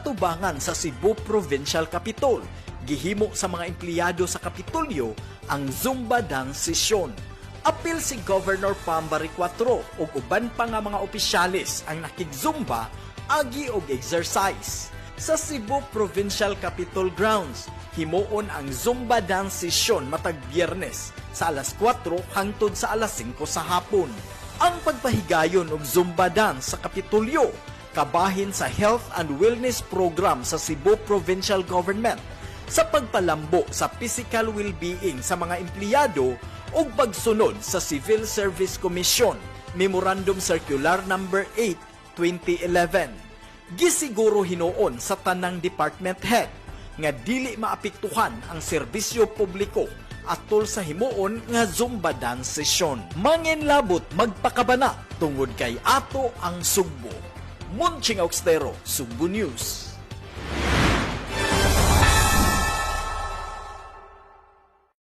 atubangan sa Cebu Provincial Capitol, gihimo sa mga empleyado sa Kapitolyo ang Zumba dance session. Apil si Governor Pam Baricuatro ug uban pa nga mga opisyales ang nakig-Zumba agi og exercise. Sa Cebu Provincial Capitol Grounds, himuon ang Zumba dance session matag Biyernes sa alas 4 hangtod sa alas 5 sa hapon. Ang pagpahigayon og Zumba dance sa Kapitolyo kabahin sa Health and Wellness Program sa Cebu Provincial Government sa pagpalambo sa physical well-being sa mga empleyado ug pagsunod sa Civil Service Commission Memorandum Circular Number 8, 2011. Gisiguro hinuon sa tanang department head nga dili maapektuhan ang serbisyo publiko atol sa himuon nga Zumba dance session. Manginlabot magpakabana tungod kay ato ang Sugbo. Munching Augstero, Sugbo News.